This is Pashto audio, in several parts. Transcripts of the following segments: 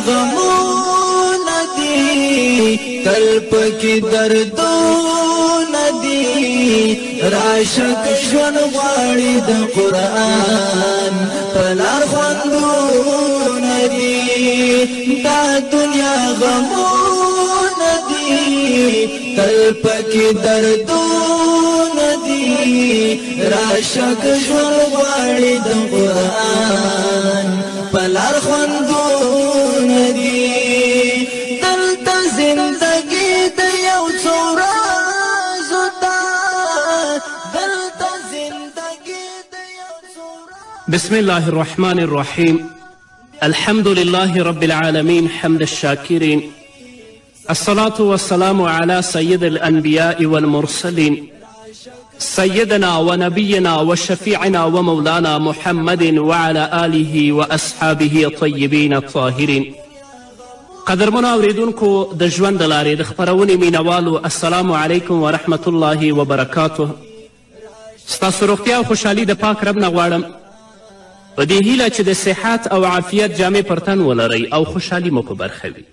غمونه دي، تل پکې دردونه دي. راشه که ژوند غواړې د قرآن په لار خوندونه دي. دا دنیا غمونه دي، تل پکې دردونه دي. راشه که ژوند غواړې د قرآن په لار خوندونه دي. دلته زندګي د یو څو ورځو ده، دلته زندګي د یو څو. بسم الله الرحمن الرحيم. الحمد لله رب العالمين، حمد الشاكرين، الصلاة والسلام على سيد الأنبياء والمرسلين، سيدنا ونبينا وشفيعنا ومولانا محمد وعلى آله وأصحابه الطيبين الطاهرين. قدرمنو اوریدونکو، د ژوند د لارې د خپرونې مینوالو، السلام علیکم ورحمت الله وبرکاته. ستاسو روغتیا او خوشحالي د پاک رب نه غواړم، په دې هیله چې د صحت او عافیت جامې پر تن ولرئ او خوشحالي مو په برخه وي.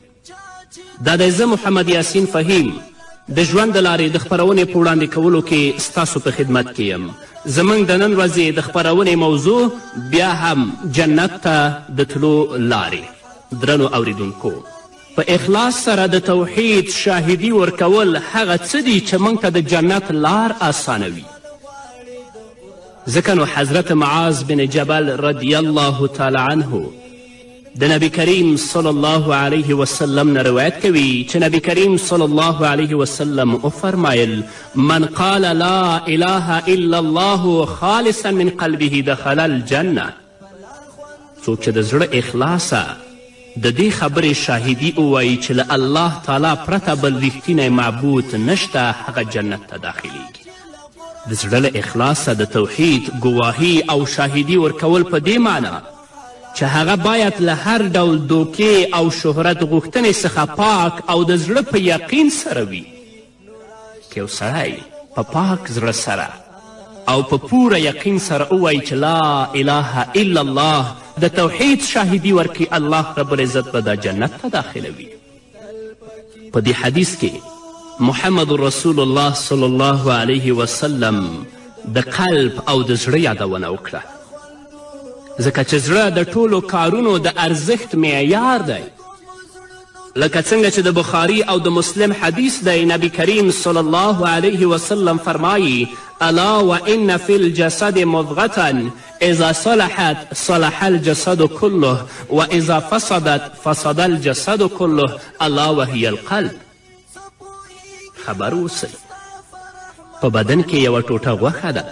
دا دی زه محمد یاسین فهیم د ژوند د لارې د خپرونې په وړاندې کولو کې ستاسو په خدمت کې یم. زموږ د نن ورځې د خپرونې موضوع بیا هم جنت ته د تلو لارې. درنو اوریدونکو، په اخلاص سره د توحید شاهدي ورکول هغه څه دي چې موږ ته د جنت لار اسانوي. ځکه نو حضرت معاذ بن جبل رضی الله تعالی عنه د نبی کریم صلی الله علیه وسلم نه روایت کوي چې نبی کریم صلی الله علیه وسلم وفرمایل: من قال لا اله الا الله خالصا من قلبه دخل الجنه. څوک چې د زړه اخلاصه د دې خبرې شاهدي ووایي چې له الله تعالی پرته بل رښتینی معبود نشته، هغه جنت ته داخلیږي. د زړه له اخلاصه د توحید ګواهي او شاهدي ورکول په دې معنا چې هغه باید له هر ډول دوکې او شهرت غوښتنې څخه پاک او د زړه په یقین سره وي. که یو سړی په پاک زړه سره او په پوره یقین سره ووایي چې لا اله الا الله، د توحید شاهدي ورکړي، الله رب العزت به دا جنت ته داخلوي. په دې حدیث کې محمد رسول الله صلی الله علیه وسلم د قلب او د زړه یادونه وکړه، ځکه چې زړه د ټولو کارونو د ارزښت معیار دی. لکه څنګه چې د بخاري او د مسلم حدیث دی، نبی کریم صلی الله علیه وسلم فرمایي: الا وان فی الجسد مضغة اذا صلحت صلح الجسد كله واذا فسدت فسد الجسد كله الا وهي القلب. خبر اوسئ، په بدن کې یوه ټوټه غوښه ده،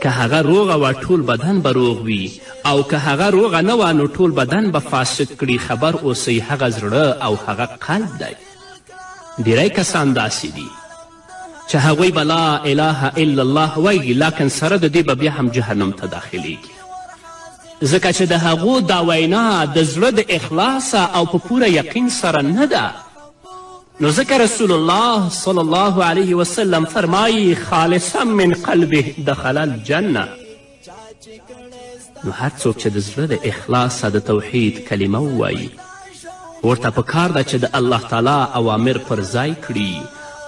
که هغه روغه وه ټول بدن به روغ وي، او که هغه روغه نه وه نو ټول بدن به فاسد کړي. خبر اوسئ، هغه زړه او هغه قلب دی. ډیری کسان داسې دي چې هغوی به لا اله الا الله وایي، لکن سره د دې به بیا هم جهنم ته داخلیږي، ځکه چې د هغو دا وینا د زړه د اخلاصه او په پوره یقین سره نه ده. نو ځکه رسول الله صلی الله علیه وسلم فرمایي: خالصا من قلبه دخل الجنه. نو هر څوک چې د زړه د اخلاصه د توحید کلمه ووایي، ورته په کار ده چې د الله تعالی اوامر پر ځای کړي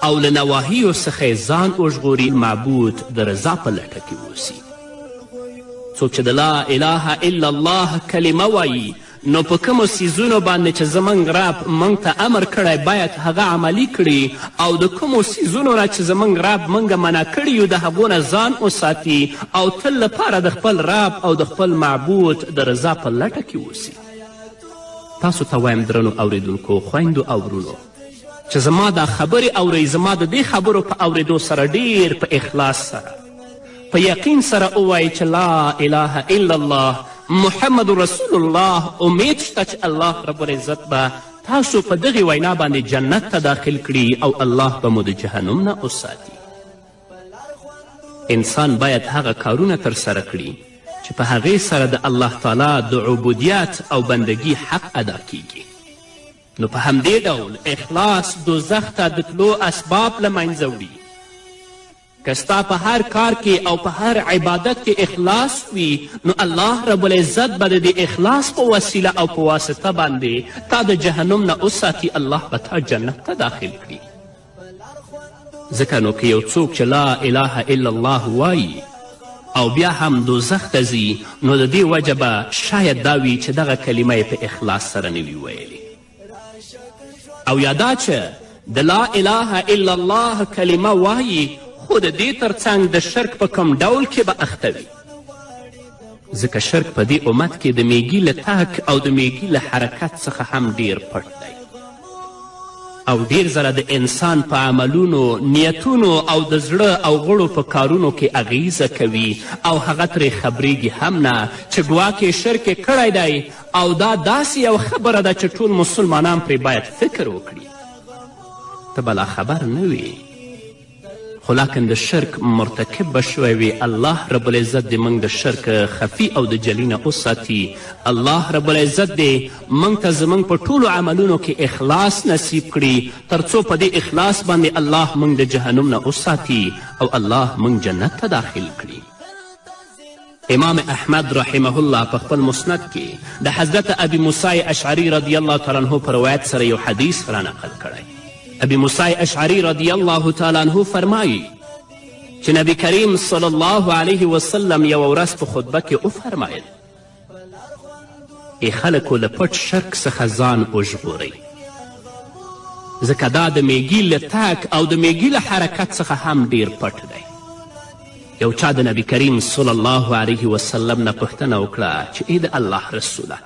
او له نواهیو څخه یې ځان وژغوري، معبود د رضا په لټه کې اوسي. څوک چې د لا اله الا الله کلمه وایي، نو په کومو څیزونو باندې چې زموږ رب موږ ته امر کړی باید هغه عملي کړي، او د کومو څیزونو نه چې زموږ رب موږ منع کړي یو د هغو نه ځان وساتي، او تل لپاره د خپل رب او د خپل معبود د رضا په لټه کې اوسي. تاسو ته وایم درنو اوریدونکو، خویندو او ورونو، چې زما دا خبرې اورئ، زما د دې خبرو په اوریدو سره ډیر په اخلاص سره په یقین سره ووایئ چې لا اله الا الله محمد رسول الله. امید شته چې الله رب العزت به تاسو په دغې وینا باندې جنت ته داخل کړي او الله به مو د جهنم نه وساتي. انسان باید هغه کارونه ترسره کړي چې په هغې سره د الله تعالی د عبودیت او بندګي حق ادا کیږي. نو په همدې ډول اخلاص دوزخ ته د تلو اسباب له منځه وړي. که ستا په هر کار کې او په هر عبادت کې اخلاص وي، نو الله رب العزت به د دې اخلاص په وسیله او په واسطه باندې تا د جهنم نه وساتي، الله به تا جنت ته داخل کړي. ځکه نو که یو څوک چې لا اله الا الله وایي او بیا هم دوزخ ته ځي، نو د دې وجه به شاید دا وي چې دغه کلمه یې په اخلاص سره نه وي ویلې، او یا دا چې د لا اله الا الله کلمه وایي خو د دې ترڅنګ د شرک په کوم ډول کې به اخته وي. ځکه شرک په دې امت کې د میږي له تک او د میږي له حرکت څخه هم ډیر پټ دی، او ډیر ځله د انسان په عملونو، نیتونو او د زړه او غړو په کارونو کې اغیزه کوي، او هغه ترې خبریږي هم نه چې ګواکې شرک یې کړی دی. او دا داسې یوه خبره ده چې ټول مسلمانان پرې باید فکر وکړي. ته به لا خبر نه وې، خو لاکن د شرک مرتکب به شوی وي. الله رب العزت دې موږ د شرک خفي او د جلي نه وساتي. الله رب العزت دې موږ ته زموږ په ټولو عملونو کې اخلاص نصیب کړي، تر څو په دې اخلاص باندې الله موږ د جهنم نه وساتي او الله موږ جنت ته داخل کړي. امام احمد رحمه الله په خپل مسند کې د حضرت ابي موسی اشعري رضی الله تعالی عنه په روایت سره یو حدیث را نقل کړی. ابي موسی اشعري رضی الله تعالی عنه فرمایي چې نبی کریم صلی الله علیه وسلم یوه ورځ په خطبه کې وفرمایل: ای خلکو، له پټ شرک څخه ځان وژغورئ، ځکه دا د میږي له تګ او د میږي له حرکت څخه هم ډیر پټ دی. یو چا د نبی کریم صلی الله علیه وسلم نه پوښتنه وکړه چې ای د الله رسوله،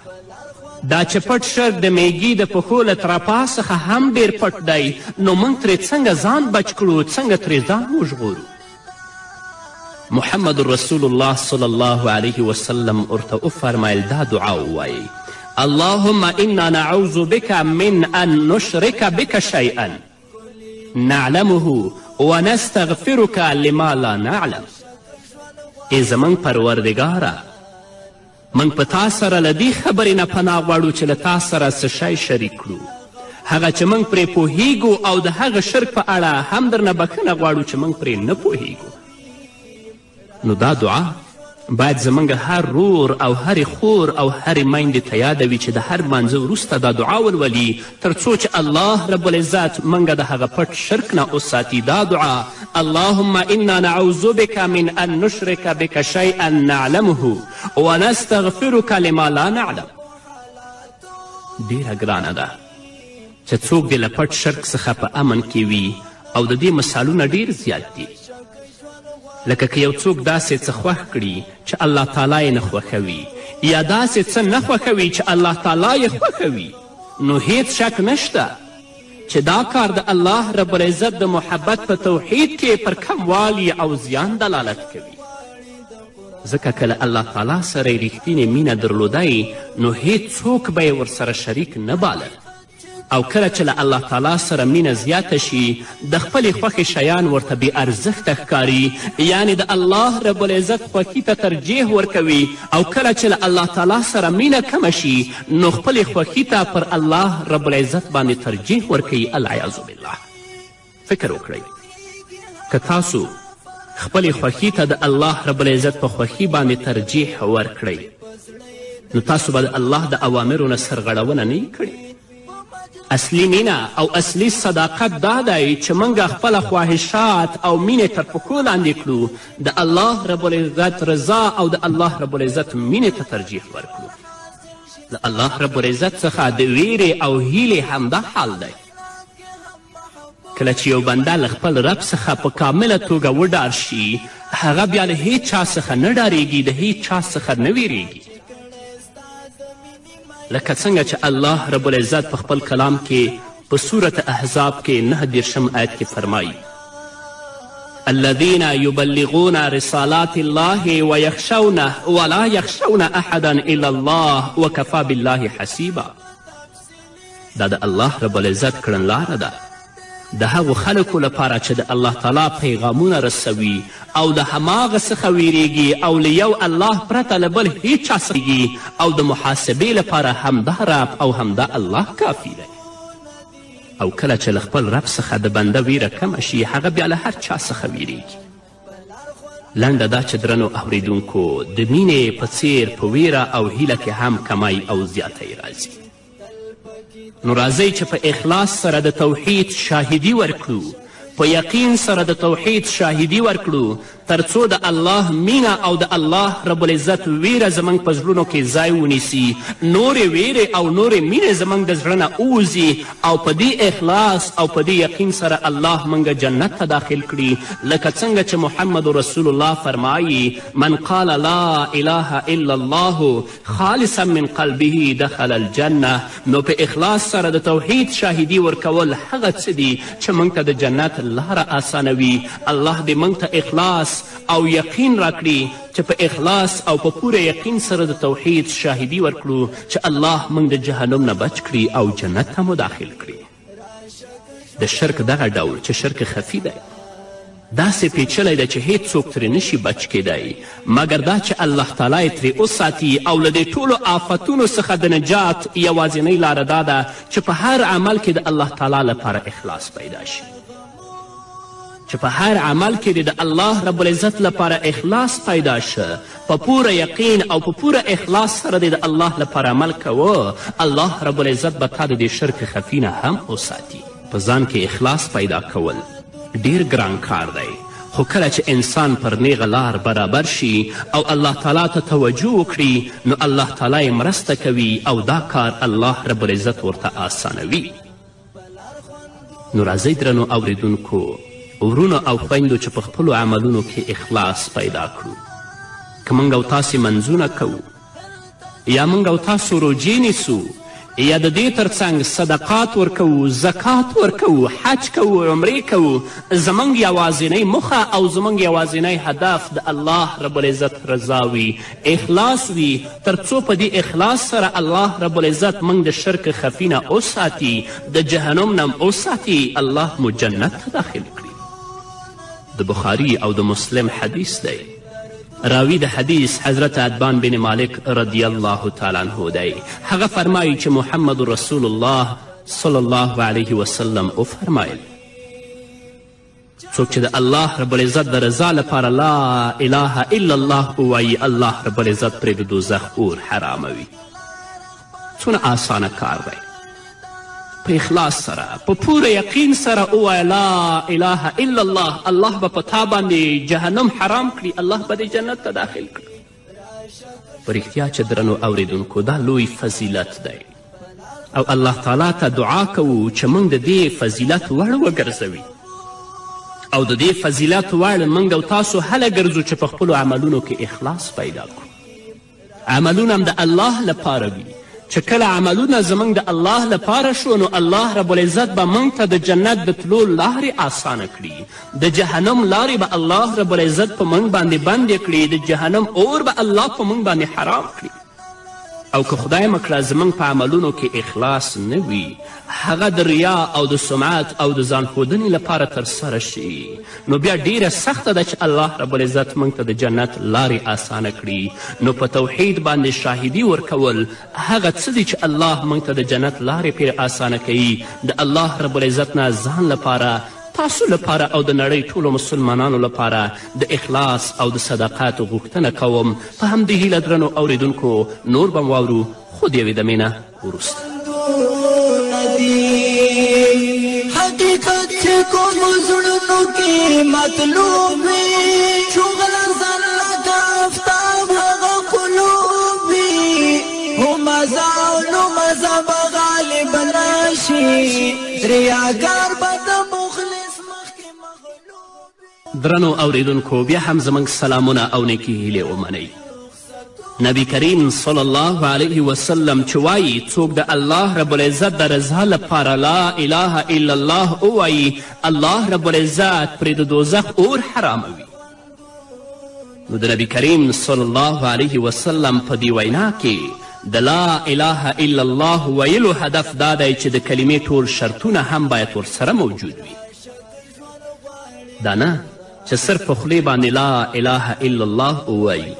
دا چې پټ شرک د میږي د پښو له ترپا څخه هم ډیر پټ دی، نو موږ ترې څنګه ځان بچ کړو، څنګه ترې ځان وژغورو؟ محمد رسول الله صلی الله علیه وسلم ورته وفرمیل: دا دعا ووایئ: اللهم انا نعوذ بک من ان نشرک بک شیئا نعلمه ونستغفرک لما لا نعلم. ای زموږ پروردګاره، موږ په تا سره له دې خبرې نه پناه غواړو چې له تا سره څه شی شریک کړو، هغه چې موږ پرې پوهیږو، او د هغه شرک په اړه هم درنه بښنه غواړو چې موږ پرې نه پوهیږو. نو دا دعا باید زموږ هر رور او هرې خور او هرې میندې ته یاده وي چې د هر لمانځه وروسته دا دعا ولولي، تر څو چې الله رب العزت موږ د هغه پټ شرک نه وساتي. دا دعا: اللهم انا نعوذ بک من ان نشرک بک شیئا نعلمه ونستغفرک لما لا نعلم. ډیره ګرانه ده چې څوک دې له پټ شرک څخه په امن کې وي، او د دې مثالونه ډیر زیات دي. لکه که یو څوک داسې څه خوښ کړي چې الله تعالی یې نه خوښوي، یا داسې څه نه خوښوي چې الله تعالی یې خوښوي، نو هیڅ شک نشته چې دا کار د الله رب العزت د محبت په توحید کې پر کموالي او زیان دلالت کوي. ځکه که له الله تعالی سره یې رښتینې مینه درلودی، نو هیڅ څوک به یې ورسره شریک نه باله. او کله چې له الله تعالی سره مینه زیاته شي، د خپلې خوښې شیان ورته بې ارزښته ښکاري، یعنې د الله رب العزت خوښي ته ترجیح ورکوي. او کله چې له الله تعالی سره مینه کمه شي، نو خپلې خوښي ته پر الله رب العزت باندې ترجیح ورکوي، العیاذ بالله. فکر وکړئ که تاسو خپلې خوښي ته د الله رب العزت په خوښي باندې ترجیح ورکړئ، نو تاسو به د الله د اوامرو نه سرغړونه نه کړې. اصلي مینه او اصلي صداقت دا دی چې موږ خپله خواهشات او مینې تر پښو لاندې کړو، د الله رب العزت رضا او د الله رب العزت مینې ته ترجیح ورکړو. د الله رب العزت څخه د ویرې او هیلې همدا حال دی. کله چې یو بنده له خپل رب څخه په کامله توګه وډار شي، هغه بیا له هیچا څخه نه ډاریږي، د هیچا څخه نه ویریږي. لکه څنګه چې الله رب العزت په خپل کلام کې په سورة احزاب کې 39 آیت کې فرمایي: الذين يبلغون رسالات الله ويخشونه ولا يخشون احدا الا الله وکفا بالله حسیبا. دا د الله رب العزت کړنلاره ده د هغو خلکو لپاره چې د الله تعالی پیغامونه رسوي او د هماغه څخه ویریږي او له یو الله پرته له بل هیچا څخه، او د محاسبې لپاره همدا رب او همدا الله کافي دی. او کله چې له خپل رب څخه د بنده ویره کمه شي، هغه بیا له هر چا څخه ویریږي. لنډه دا چې درنو اوریدونکو، د مینې په څیر په ویره او هیله کې هم کمی او زیاتی راځي. نو راځئ چې په اخلاص سره د توحید شاهدي ورکړو، په یقین سره د توحید شاهدي ورکړو، تر څو د الله مینه او د الله رب العزت ویره زموږ په زړونو کې ځای ونیسي، نورې ویرې او نورې مینې زموږ د زړه نه ووځي، او په دې اخلاص او په دې یقین سره الله موږ جنت ته داخل کړي. لکه څنګه چې محمد رسول الله فرمایي: من قال لا اله الا الله خالصا من قلبه دخل الجنة. نو په اخلاص سره د توحید شاهدي ورکول هغه څه دي چې موږ ته د جنت لاره اسانوي. الله دې موږ ته اخلاص او یقین راکړي چې په اخلاص او په پوره یقین سره د توحید شاهدي ورکړو، چې الله موږ د جهنم نه بچ کړي او جنت ته مو داخل کړي. د شرک دغه ډول چې شرک خفي دی، داسې پیچلی دی چې هیڅوک ترې نشي بچ کیدی، مګر دا چې الله تعالی یې ترې وساتي. او له دې ټولو آفتونو څخه د نجات یوازینۍ لاره دا ده چې په هر عمل کې د الله تعالی لپاره اخلاص پیدا شي، چې په هر عمل کې د الله رب العزت لپاره اخلاص پیدا شه، په پوره یقین او په پوره اخلاص سره دې د الله لپاره عمل کوه، الله رب العزت به تا د دې شرک خفي نه هم وساتي. په ځان کې اخلاص پیدا کول ډیر ګران کار دی، خو کله چې انسان پر نیغه لار برابر شي او الله تعالی ته توجه وکړي، نو الله تعالی یې مرسته کوي او دا کار الله رب العزت ورته آسانوي. نو راځئ درنو اوریدونکو، ورونو او خویندو، چې په خپلو عملونو کې اخلاص پیدا کړو. که موږ او تاسې منځونه کوو، یا موږ او تاسو روژې نیسو، یا د دې ترڅنګ صدقات ورکوو، زکات ورکوو، حج کوو، عمرې کوو، زموږ یوازینۍ موخه او زموږ یوازینی هدف د الله رب العزت رضا وي، اخلاص وي، تر څو په دې اخلاص سره الله رب العزت موږ د شرک خفي نه وساتي، د جهنم نه وساتي، الله مو جنت ته داخل کړي. د بخاري او د مسلم حدیث دی، راوی د حدیث حضرت عتبان بن مالک رضی الله تعالی عنه دی. هغه فرمایي چې محمد رسول الله صلی الله علیه وسلم وفرمایل: څوک چې د الله رب العزت د رضا لپاره لا اله الا الله ووایي، الله رب العزت پرې د دوزخ اور حراموي. څونه اسانه کار دی، په اخلاص سره، په پوره یقین سره ووایه لا اله الا الله، الله به په تا باندې جهنم حرام کړي، الله به دې جنت ته داخل کړي. په رښتیا چې درنو اوریدونکو، دا لوی فضیلت دی، او الله تعالی ته دعا کوو چې موږ د دې فضیلت وړ وګرځوي، او د دې فضیلت وړ موږ او تاسو هله ګرځو چې په خپلو عملونو کې اخلاص پیدا کړو. عملونه هم د الله لپاره وي، چې کله عملونه زموږ د الله لپاره شو، نو الله رب العزت به موږ ته د جنت د تلو لارې اسانه کړي، د جهنم لارې به الله رب العزت په موږ باندې بندې کړي، د جهنم اور به الله په موږ باندې حرام کړي. او که خدای مه کړه زموږ په عملونو کې اخلاص نه وي، هغه د ریا او د سمعت او د ځان ښودنې لپاره ترسره شي، نو بیا ډیره سخته ده چې الله رب العزت موږ ته د جنت لارې اسانه کړي. نو په توحید باندې شاهدي ورکول هغه څه دي چې الله موږ ته د جنت لارې پرې اسانه کوي. د الله رب العزت نه ځان لپاره، تاسو لپاره او د نړۍ ټولو مسلمانانو لپاره د اخلاص او د صداقت غوښتنه کوم. په همدې هیله درنو اوریدونکو، نور به واورو خو د یوې دمې نه وروسته. حقیقت چې کوم زړونو کې مطلوب وي، شغله ځان لکه آفتاب هغه قلوب وي، همزه او لمزه به غالب نه شي، ریاکار به د مخلص مخکې مغلوب وي. درنو اوریدونکو، بیا هم زموږ سلامونه او نیکې هیلې ومنئ. نبی کریم صلی الله علیه وسلم چې وایي څوک د الله رب العزت د رضا لپاره لا اله الا الله ووایي، الله رب العزت پرې د دوزخ اور حراموي. نو د نبی کریم صلی الله علیه وسلم په دې وینا کې د لا اله الا الله ویلو هدف دا دی چې د کلمې ټول شرطونه هم باید ورسره موجود وي، دا نه چې صرف په خولې باندې لا اله الا الله ووایي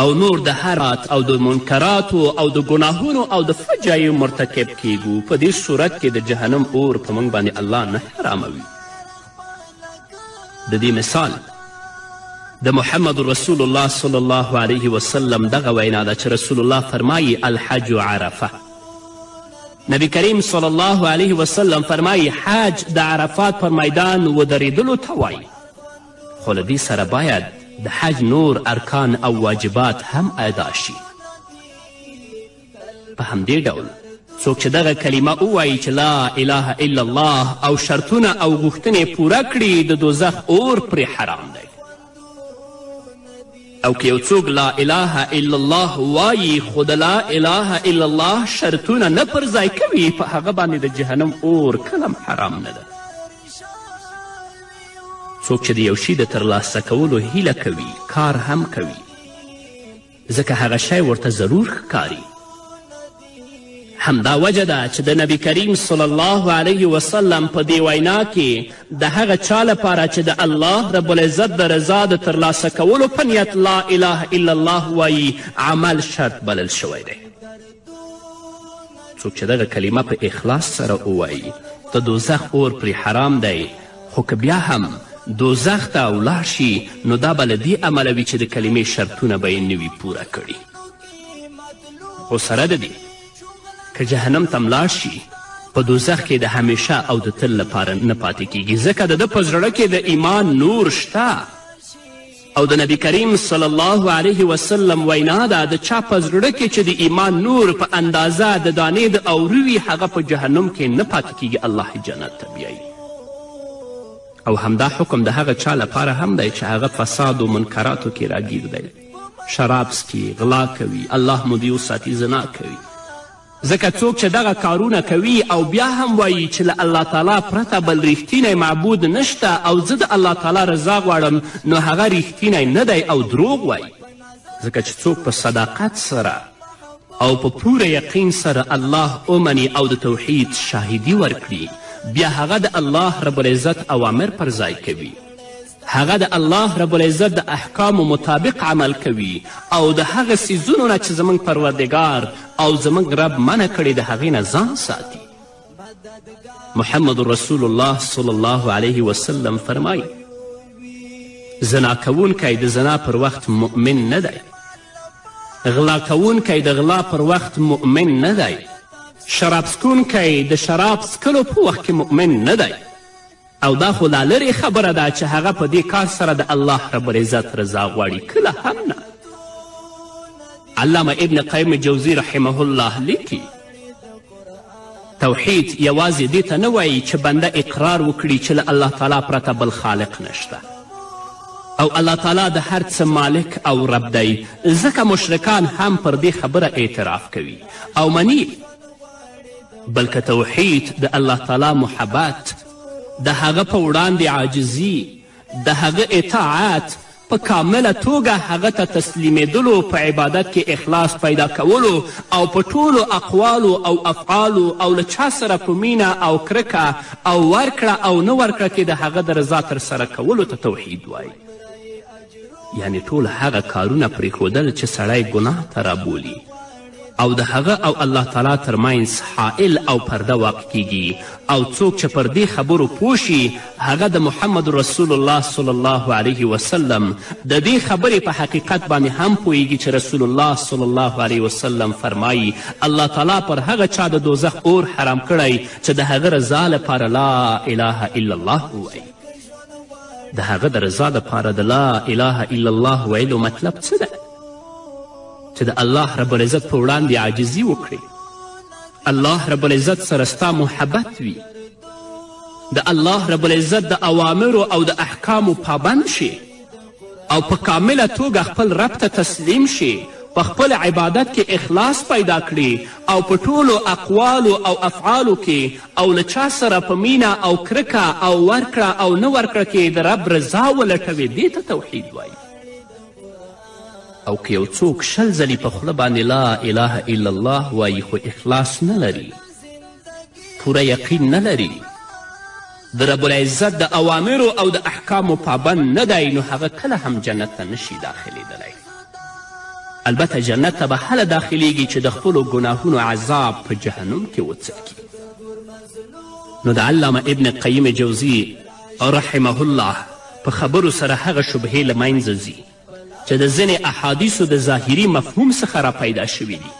او نور د هرات او د منکراتو او د ګناهونو او د فجایعو مرتکب کیږو. په دې صورت کې د جهنم اور په موږ باندې الله نه حراموي. د دې مثال د محمد رسول الله صلی الله علیه وسلم دغه وینا ده چې رسول الله فرمایي الحج عرفه. نبی کریم صلی الله علیه وسلم فرمایي حج د عرفات پر میدان ودرېدلو ته وایي، خو له دې سره باید د حج نور ارکان او واجبات هم ادا شي. په همدې ډول څوک چې دغه کلمه ووایي چې لا اله الا الله او شرطونه او غوښتنې پوره کړي، د دوزخ اور پرې حرام دی. او که یو څوک لا اله الا الله وایي خو د لا اله الا الله شرطونه نه پر ځای کوي، په هغه باندې د جهنم اور کله هم حرام نه ده. څوک چې د یو شي د ترلاسه کولو هیله کوي، کار هم کوي، ځکه هغه شی ورته ضرور ښکاري. همدا وجه ده چې د نبی کریم صلی الله علیه وسلم په دې وینا کې د هغه چا لپاره چې د الله رب العزت د رضا د ترلاسه کولو په نیت لا اله الا الله وایي، عمل شرط بلل شوی دی. څوک چې دغه کلمه په اخلاص سره ووایي، د دوزخ اور پرې حرام دی، خو که بیا هم دوزخ ته ولاړ شي نو دا به له دې امله وي چې د کلمې شرطونه به یې نه وي پوره کړي. خو سره د دې که جهنم ته ملاړ شي، په دوزخ کې د همیشه او د تل لپاره نه پاتې کیږي، ځکه د ده په زړه کې د ایمان نور شته. او د نبی کریم صلی الله علیه وسلم وینا ده، د چا په زړه کې چې د ایمان نور په اندازه د دانې د اوري وي، هغه په جهنم کې نه پاتې کیږي، الله یې جنت ته بیایي. او همدا حکم د هغه چا لپاره هم دی چې هغه فساد و منکراتو کې راګیر دی، شراب څکي، غلا کوي، الله مو دې وساتي زنا کوي. ځکه څوک چې دغه کارونه کوي او بیا هم وایي چې له الله تعالی پرته بل رښتینی معبود نشته او زه د الله تعالی رضا غواړم، نو هغه رښتینی نه دی او دروغ وایي. ځکه چې څوک په صداقت سره او په پوره یقین سره الله ومني او د توحید شاهدي ورکړي، بیا هغه د الله رب العزت اوامر پر ځای کوي، هغه د الله رب العزت د احکامو مطابق عمل کوي او د هغه څیزونو نه چې زموږ پروردګار او زموږ رب منع کړي د هغې نه ځان ساتي. محمد رسول الله صلی الله علیه وسلم فرمایي زنا کوونکی د زنا پر وخت مؤمن نه دی، غلا کوونکی د غلا پر وخت مؤمن نه دی، شراب څکونکی د شراب څکلو په وخت کې مؤمن نه دی. او دا خو لا لرې خبره ده چې هغه په دې کار سره د الله رب العزت رضا غواړي، کله هم نه. علامه ابن قیم جوزي رحمه الله لیکي توحید یوازې دې ته نه وایي چې بنده اقرار وکړي چې له الله تعالی پرته بل خالق نشته او الله تعالی د هر څه مالک او رب دی، ځکه مشرکان هم پر دې خبره اعتراف کوي او مني، بلکه توحید د الله تعالی محبت، د هغه په وړاندې عاجزي، د هغه اطاعت، په کامله توګه هغه ته تسلیمېدلو، په عبادت کې اخلاص پیدا کولو او په ټولو اقوالو او افعالو او له چا سره په مینه او کرکه او ورکړه او نه ورکړه کې د هغه د رضا ترسره کولو ته توحید وایي. یعنې ټول هغه کارونه پرېښودل چې سړی ګناه ته رابولي او د هغه او الله تعالی ترمنځ حائل او پرده واقع کیږي، او څوک چې پر دې خبرو پوه شي هغه د محمد رسول الله صلی الله علیه وسلم د دې خبرې په حقیقت باندې هم پوهیږي چې رسول الله صلی الله علیه وسلم فرمایي الله تعالی پر هغه چا د دوزخ اور حرام کړی چې د هغه رضا لپاره لا اله الا الله ووایي. د هغه د رضا لپاره د لا اله الا الله ویلو مطلب څه دی؟ چې د الله رب العزت په وړاندې عاجزي وکړي، الله رب العزت سره ستا محبت وي، د الله رب العزت د اوامرو او د احکامو پابند شي او په کامله توګه خپل رب ته تسلیم شي، په خپل عبادت کې اخلاص پیدا کړي او په ټولو اقوالو او افعالو کې او له چا سره په مینه او کرکه او ورکړه او نه ورکړه کې د رب رضا ولټوي، دې ته توحید وایي. او که یو څوک 20 ځلې په خوله باندې لا اله الا الله وایي خو اخلاص نه لري، پوره یقین نه لري، د رب العزت د اوامرو او د احکامو پابند نه دی، نو هغه کله هم جنت ته نشي داخلېدلی. البته جنت ته به هله داخلیږي چې د خپلو ګناهونو عذاب په جهنم کې وڅکي. نو د علامه ابن قیم جوزي رحمه الله په خبرو سره هغه شبهې له منځه ځي چې د ځینې احادیثو د ظاهري مفهوم څخه را پیدا شوي دي،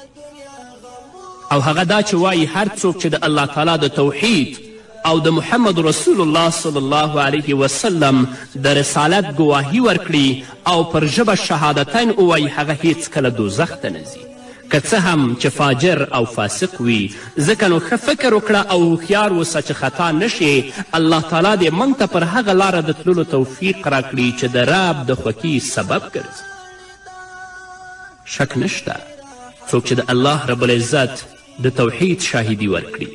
او هغه دا چې وایي هر څوک چې د الله تعالی د توحید او د محمد رسول الله صلی الله علیه وسلم د رسالت ګواهي ورکړي او پر ژبه شهادتین ووایي، هغه هیڅکله دوزخ ته نه ځي، که څه هم چې فاجر او فاسق وي. ځکه نو ښه فکر وکړه او هوښیار اوسه چې خطا نه شې. الله تعالی دې موږ ته پر هغه لاره د تللو توفیق راکړي چې د رب د خوښي سبب ګرځي. شک نشته څوک چې د الله رب العزت د توحید شاهدي ورکړي،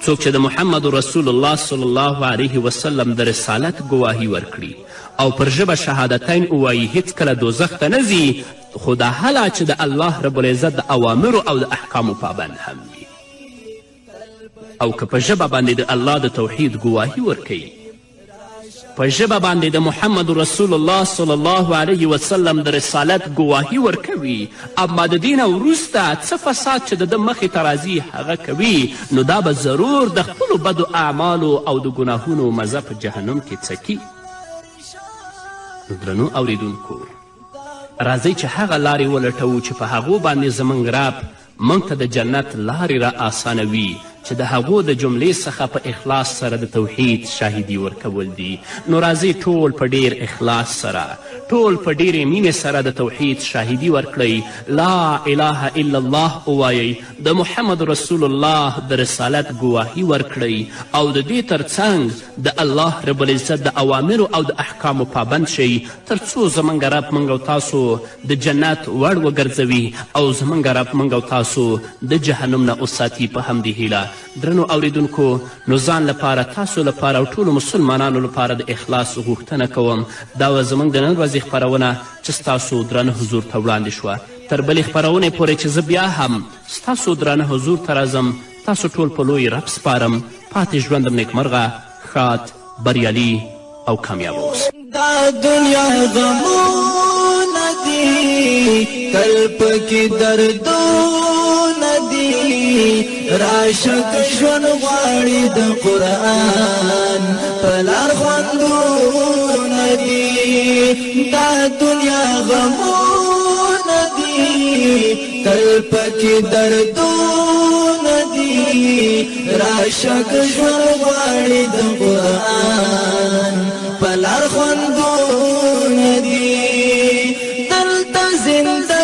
څوک چې د محمد رسول الله صلی الله علیه وسلم د رسالت ګواهي ورکړي او پر ژبه شهادتین ووایي، هیڅکله دوزخ ته نه ځي، خو دا هله چې د الله رب العزت د اوامرو او د احکامو پابند هم وي. او که په ژبه باندې د الله د توحید ګواهي ورکوي، په ژبه باندې د محمد رسول الله صلی الله علیه وسلم د رسالت ګواهي ورکوي، اما د دې نه وروسته څه فساد چې د ده مخې ته راځي هغه کوي، نو دا به ضرور د خپلو بدو اعمالو او د ګناهونو مزه په جهنم کې څکي. نو درنو اوریدونکو، راځئ چې هغه لارې ولټوو چې په هغو باندې زموږ رب موږ ته د جنت لارې را آسانوي، چې د هغو د جملې څخه په اخلاص سره د توحید شاهدي ورکول دي. نو راځئ ټول په ډیر اخلاص سره، ټول په ډیرې مینې سره د توحید شاهدي ورکړئ، لا اله الا الله ووایئ، د محمد رسول الله د رسالت ګواهي ورکړئ، او د دې ترڅنګ د الله رب العزت د اوامرو او د احکامو پابند شئ، تر څو زموږ رب موږ او تاسو د جنت وړ وګرځوي او زموږ رب موږ او تاسو د جهنم نه وساتي. په همدې هیله درنو اوریدونکو، نو ځان لپاره، تاسو لپاره او ټولو مسلمانانو لپاره د اخلاص غوښتنه کوم. دا وه زموږ د نن ورځې خپرونه چې ستاسو درانه حضور ته وړاندې شوه. تر بلې خپرونې پورې چې زه بیا هم ستاسو درانه حضور ته راځم، تاسو ټول په لوی رب سپارم. پاتې ژوندم نیکمرغه، ښاد، بریالي او کامیاب اوسئ. دا دنیا غمونه دي، تل پکې دردونه دي، راشه که ژوند غواړي د قرآن په لار خوندونه دي. دا دنیا غمونه دي، تل پکې دردونه دي، راشه که ژوند غواړي د قرآن په لار خوندونه دي. دلته زنده